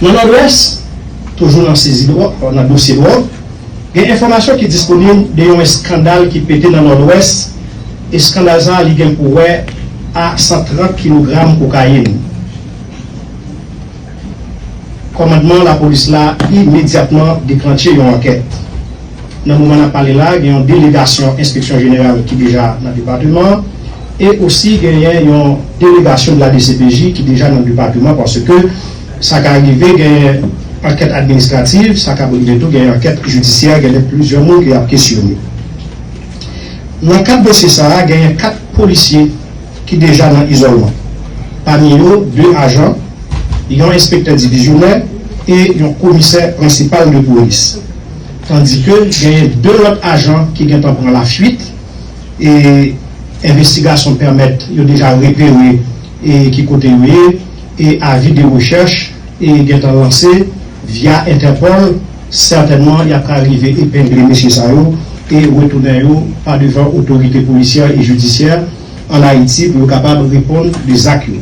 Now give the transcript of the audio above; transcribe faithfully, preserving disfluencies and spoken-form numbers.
Nan Nòdwès, toujou nan sezi dwòg, nan dosye dwòg, gen enfòmasyon ki disponib de yon eskandal ki pete nan Nòdwès. Eskandal sa a, li gen pou wè a san trant kilogram kokayin. Kòmandman lapolis la imedyatman deklantche yon ankèt. Nan moman n ap pale la, gen yon delegasyon enspeksyon jeneral ki deja nan depatman an, e osi genyen yon delegasyon de la D C P J ki deja nan depatman, paske sa ka rive genyen ankèt administrativ, sa ka rive tou genyen ankèt jidisyè, genyen plizyè moun ke y ap kesyone. Nan kad dosye sa a, genyen kat polisye ki deja nan izòlman. Pami yo, de ajan, yon enspektè divizyonè e yon komisè prensipal de polis. Tandike genyen de lòt ajan ki gentan pran lafwit, e envestigasyon pèmèt yo deja repere e ki kote yo ye, e avi de rechèch e gentan lanse via Interpol. Sètènman, y ap ka rive epengle mesye sa yo e retounen yo pa devan otorite polisyè e jidisyè ann Ayiti pou yo kapab reponn de zak yo.